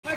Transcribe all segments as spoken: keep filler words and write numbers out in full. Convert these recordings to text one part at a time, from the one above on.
Chini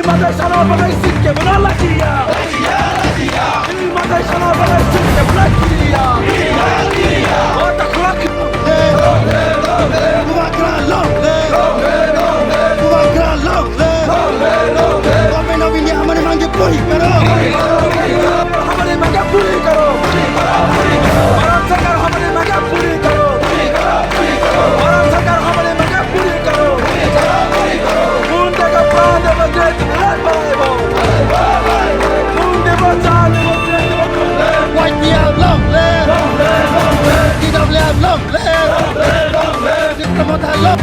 matai sana bagai sik ke bana lachiya. Chini matai sana bagai sik ke bana lachiya. Ota khulak. Bubagra long live. Bubagra long live. Government of India amani mangi puri karo. Hamari mangi puri karo. Bharat Sarkar hamari mangi puri karo. Bharat Sarkar hamari mangi puri karo. Khun tei pran deba jai jai baibo. Khun deba jai deba jai deba. Y T F long live. T W F long live. Tipra Motha long.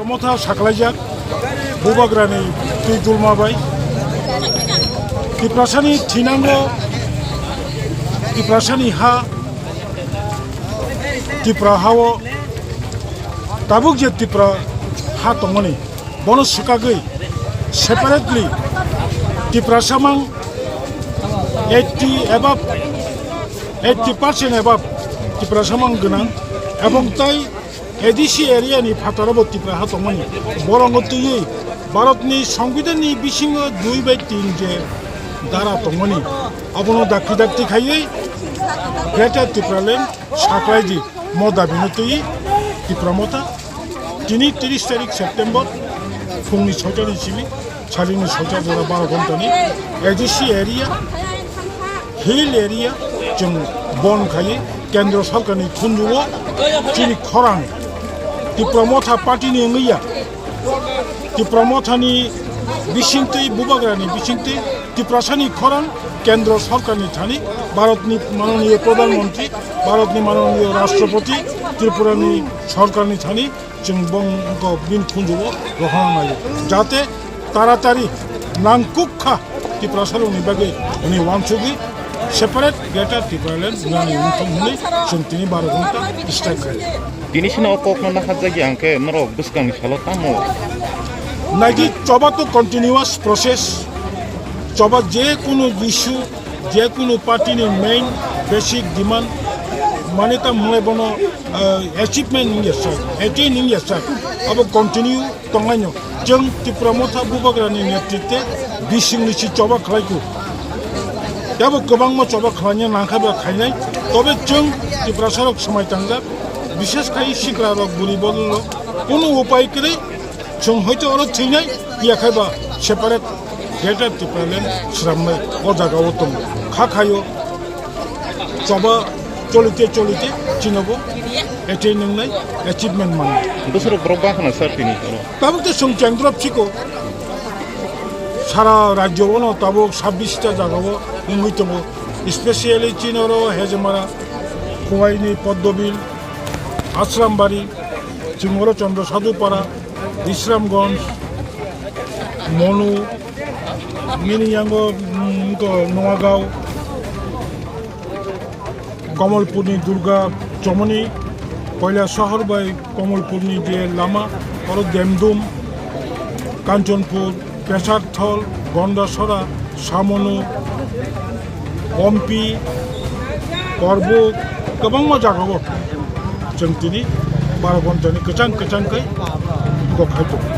Motha saklaijak. Bubagrani twi dulma bai Tiprasani thinango, Tiprasani ha, Tipra hao tabuk je Tipra ha tongmani, bono swkagwi separately Tiprasa mang eighty above, eighty percent above Tiprasa mang gwnang, ebong tai A D C area ni phataro bo Tipra ha tongmani. Borongo twiwi Bharat ni Songbidan ni bisingo dui bai tin je dara tongmani. Abono dakti dakti khaiwi Greater Tipraland saklaidi mo dabi no twiwi Tipra Motha. Tini tris tarik September phungni soita ni simi, salini soita jora baro ghonta ni A D C area, hill area, chwng bon khaiwi Kendra Sarkar ni thunjugo chini khorang Tipra Motha party ni wngwi ya. Tipra Motha ni bisingtwi, Bubagra ni bisingtwi Tiprasa ni khorang Kendra Sarkar ni thani, Bharat ni manoniyo Pradhan Mantri, Bharat ni manoniyo Rashtrapati, Tripura ni Sarkar ni thani, chwng bong wngkha bini khunjugo rohorna naio, jate taratari nangkukha Tiprasarokni bagwi hwnwi uansugwi separate Greater Tipraland wngnani wngthung hwnwi chwng tini baro ghonta strike khai. Tini sino o kokno nahajagya hwnkhe norok bwskangni salo tamo? Naidi, choba to continuous process, choba je kunu issue, je kunu party ni main basic demand mane tam hwnlai bono, ah, achievement wngya sir, attain wngya sir, abo continue tonglaino. Chwng Tipra Motha Bubagra ni netritwe bising ni si choba khlaiku. Tebo kwbangma choba khlaina nangkha ba khainai, tobe chwng Tiprasarok swmai tangjak, bishes khai sikrarok buri bodolrok kunu upai kwrwi. Chwng hoito oro thwinai, ya khai ba separate Greater Tipraland swnamnai o jagao tongo. Kha khaio choba cholite cholite chinobo attain wngnai, achievement mannai. Bwswrok borok bangkhana sir tini oro? Tabuk to chwng chengdrop siko. Sara rajyo ono tabuk sabbish ta jagao wngwi tongo. Especially chini oro Hejemara, Khowaini, Poddobil, Asrambari, chwng oro Chandra Sadhu Para, Bisramganj, Monu, nini yango, mm, wngkha Noagao, Komolpurni Durga Chomoni, Koilashahar bai Komolpurni je lama, oro Demdum, Kanchanpur, Pesarthal, Gondasora, Samonu, Ompi, Korbuk, kwbangma jagao chwng tini baro ghontani kwchang kwchang khe kok hai tongo.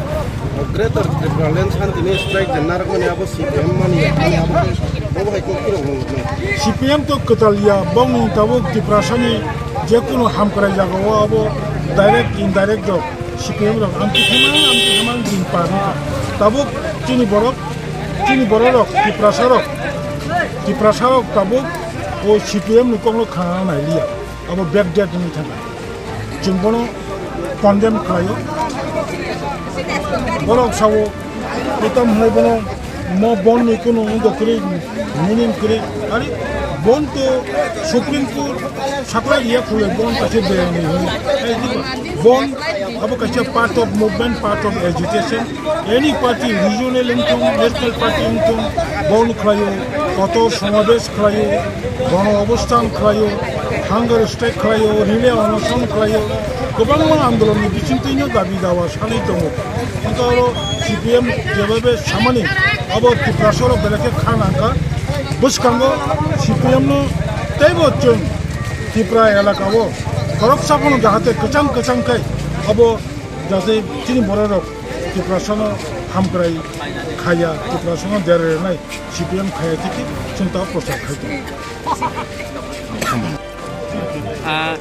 Greater Tipraland santini strike je narwkmani abo C P M mani, ani abo khe bobo hai kok phirok nung nung. C P M to kwtal ya, bongni tabuk Tiprasani jekunu hamkrai jagao abo direct indirect rok C P M rok amtwi thangmani, amtwi thangmani din par wngkha. Tabuk chini borok, chini bororok, Tiprasarok, Tiprasarok tabuk o C P M ni kokno khna nai liya. Abo backdate wngwi thangkha. Chwng bono condemn khlaio. Borok sao, bo tamo hwnwi bono Mo bon ni kunu ungdo kwrwi, meaning kwrwi. Ari bon to Supreme Court saklai riya khulai bon kaisa beyani hwnwi. Ai diba? Bon abo kaisa part of movement, part of agitation. Any party, regional wngthung, national party wngthung, bon khlaio, kotor somabesh khlaio, gono obosthan khlaio, hunger strike khlaio, relay onoson khlaio, kwbangma andolonni bisingtwino dabi dawa sanwi tongo. Hwnkhe oro C P M jebabe samani abo Tiprasarok belai khe kha nangkha. Bwskango C P M no teibo chwng Tripura elaka o khoroksa phano jahate kwchang kwchang khe abo jate chini bororok Tiprasano hamkrai khaya, Tiprasano dera rwnai C P M khaya tiki chwng ta prochar khai tongo. Ah,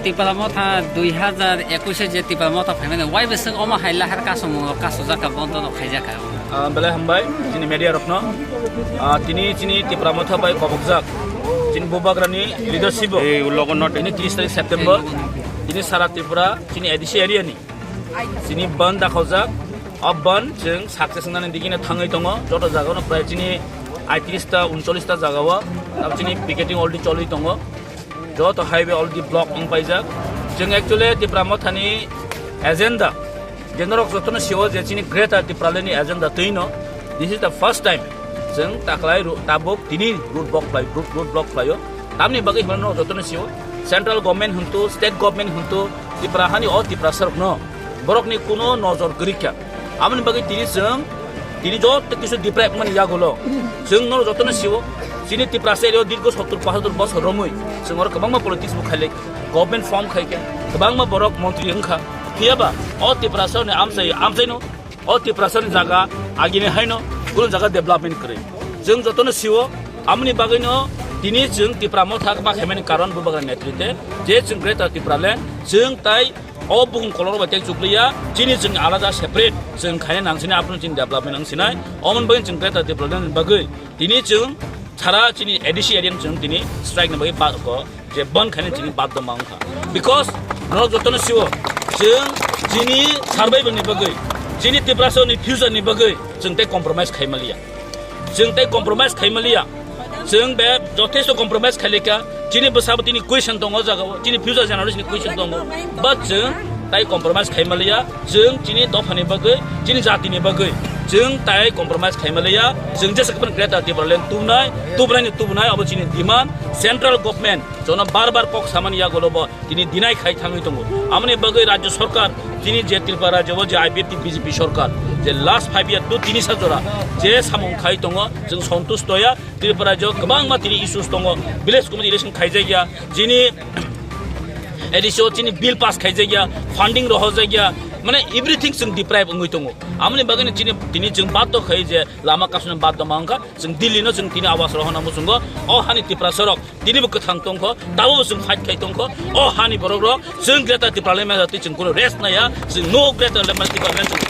Tipra Motha dui hazar ekwis o je Tipra Motha phaimani, wai bwswk omo hai lahar kasumung rok kasujak kha, bondo rok khaijak kha? Ah, belai hambai chini media rokno. Ah, tini chini Tipra Motha bai kobokjak chini Bubagrani leadership o. Ei, ulogo not. Tini tris tarik September, tini sara Tripura chini A D C area ni chini bandh dakhaujak. O bandh chwng success wngnani digino thangwi tongo. Joto jagao no prai chini aitris ta, uncholish ta jagao abo chini picketing already choli tongo. Joto highway already block wng paijak. Chwng actually Tipra Mothani agenda, je norok jotono sio je chini Greater Tipraland ni agenda twino, this is the first time chwng taklai ru-, tabuk tini road block khlai, road, road block khlaio. Tamni bagwi hwnba norok jotono sio, central government hwntu, state government hwntu, Tipra hani o Tiprasarokno borokni kuno nojor kwrwi kha. Aboni bagwi tini chwng, tini joto kisu deprive mani yagulo chwng norok jotono sio, chini Tiprasa area o dirgo sottor pochattor bosor romwi chwng oro kwbangma politics bo khailai, government form khai kha, kwbangma borok montri wngkha. Phiyaba o Tiprasarokni amchai, amchaino o Tiprasarokni jaga agini haino kunu jaga development kwrwi. Chwng jotono sio, amoni bagwino tini chwng Tipra Motha ma khaimani karon Bubagra netrite je chwng Greater Tipraland chwng tai o bukhung kolor bai tei chukliya, chini chwng alada separate chwng khaina nang sinai, aphuru chini development nang sinai. Omoni bagwi chwng Greater Tipraland ni bagwi tini chwng sara chini A D C area ni chwng tini strike ni bagwi ba ko je bandh khaina chini baddo ma wngkha. Because norok jotono sio, chwng chini survival ni bagwi, chini Tiprasa ni future ni bagwi chwng tei compromise khai maliya. Chwng tei compromise khai maliya. Chwng be jothesto compromise khai leka. Chini bwsabo tini question tongo o jagao. Chini future generation ni question tongo. But chwng tai compromise khai maliya. Chwng chini dophani bagwi, chini jatini bagwi chwng tai compromise khai maliya. Chwng jesa kwbangni Greater Tipraland tubunai, tubunai ni tubunai abo chini demand. Central government jono bar bar kok samani yagulo bo tini deny khai thangwi tongo. Amoni bagwi Rajya Sarkar, tini je Tripura Rajya o je I P F T B J P sarkar, je last five year to tini sa jora je samung khai tongo, chwng sontush toya. Tripura Rajya o kwbangma tini issues tongo, village committee election khaijakya, chini A D C o chini bill pass khaijakya, funding rohorjakya, mane everything chwng deprive wngwi tongo. Amoni bagwi no chini, tini chwng baddo khai je lama kasuna baddo ma wngkha, chwng Delhi no chwng tini awas rohorna muchungo, o hani Tiprasarok tini bo kwthang tongkho, tabuk bo chwng fight khai tongkho. O hani borok rok chwng Greater Tipraland manya twi chwng kuno rest naya, chwng no Greater Tipraland chwng.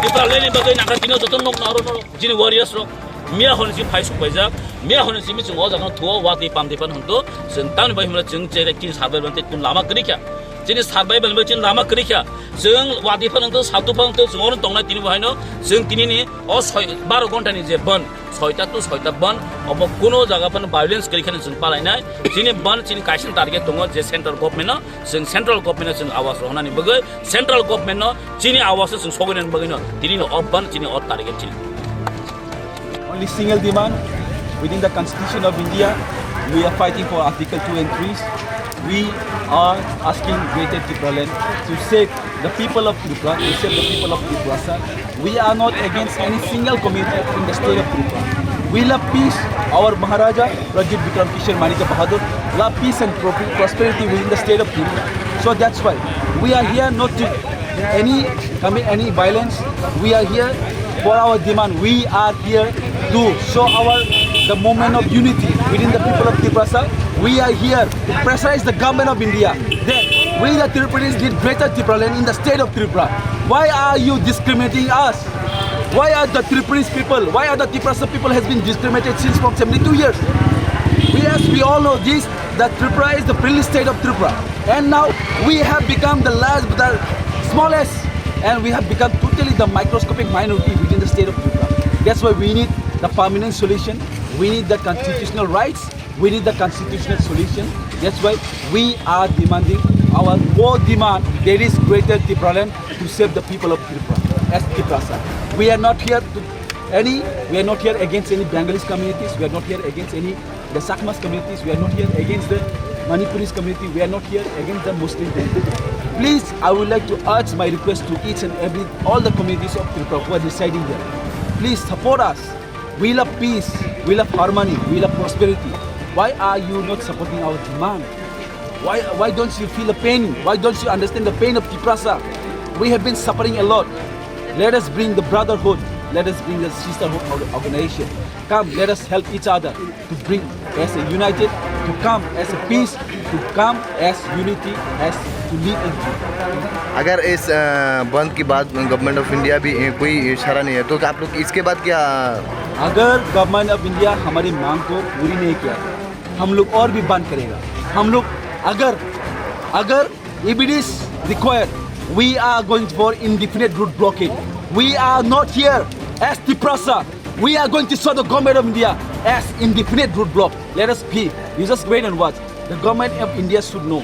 Tipraland ni bagwi nangkha tini joto nok naro noro chini warriors rok. Miya hwn si phai suk paijak, miya hwn si mi chwng o jaga no thuo, watwi pamtwi pan hwn to, chwng tamni bai hwnle chwng che kin survival tei kun lama kwrwi kha. Chini survival bai chini lama kwrwi kha. Chwng watwi pan hwn to, satu pan hwn to, chwng oro tongnai tini bo haino, chwng tini ni o soi, baro ghonta ni je ban, soita to soita ban, obo kuno jaga phano violence kwrwi kheno chwng palainai. Chini ban chini kaisa target tongo je central government no, chwng central government no chwng awas rohornani bagwi, central government no chini awas no chwng sogwinani bagwi no, tini no o ban chini o target chini. Only single demand within the Constitution of India, we are fighting for Article two and three. We are asking Greater Tipraland to save the people of Tripura, to save the people of Tripura, sir. We are not against any single community in the state of Tripura. We love peace. Our Maharaja, Pradyut Bikram Kishore Manikya Bahadur, love peace and pro-, prosperity within the state of Tripura. So that's why we are here not to any commit any violence. We are here for our demand. We are here to show our the movement of unity within the people of Tripura, sir. We are here to pressurize the government of India that we the Tripuris need Greater Tipraland in the state of Tripura. Why are you discriminating us? Why are the Tripuris people, why are the Tiprasa people has been discriminated since from seventy-two years? We, as we all know this, that Tripura is the privileged state of Tripura. And now we have become the last, the smallest And we have become totally the microscopic minority within the state of Tripura. That's why we need the permanent solution. We need the constitutional rights. We need the constitutional solution. That's why we are demanding our core demand, that is Greater Tipraland, to save the people of Tripura as Tiprasa. We are not here to any, we are not here against any Bengalis communities. We are not here against any the Chakmas communities. We are not here against the Manipuris community. We are not here against the Muslim community. Please, I would like to urge my request to each and every, all the communities of Tripura who are residing here. Please support us. We love peace. We love harmony. We love prosperity. Why are you not supporting our demand? Why, why don't you feel the pain? Why don't you understand the pain of Tiprasa? We have been suffering a lot. Let us bring the brotherhood. Let us bring the sisterhood org- organization. Come, let us help each other to bring as a united, to come as a peace, to come as unity, as to live in peace. अगर इस अ, बंद के बाद government of India भी अ, कोई इशारा नहीं है, तो क्या आप लोग इसके बाद क्या? अगर गवर्नमेंट ऑफ इंडिया हमारी मांग को पूरी नहीं किया, हम लोग और भी बंद करेगा। हम लोग अगर अगर if it is required, we are going for indefinite road blockade. We are not here as Tiprasa. We are going to show the government of India as indefinite road block. Let us be. You just wait and watch. The government of India should know.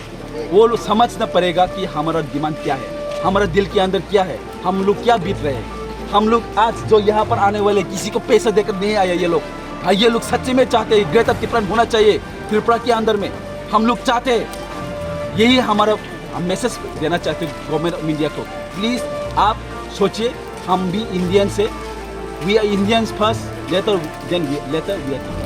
वो लोग समझना पड़ेगा कि हमारा डिमांड क्या है, हमारा दिल के अंदर क्या है, हम लोग क्या बीत रहे हैं। हम लोग आज जो यहाँ पर आने वाले, किसी को पैसा देकर नहीं आया ये लोग। हाँ, ये लोग सच्चे में चाहते हैं ग्रेटर तिप्रान होना चाहिए त्रिपुरा के अंदर में। हम लोग चाहते हैं, यही हमारा हम मैसेज देना चाहते हैं गवर्नमेंट ऑफ इंडिया को। प्लीज, आप सोचिए, हम भी इंडियंस है। We are Indians first, later then we, later we are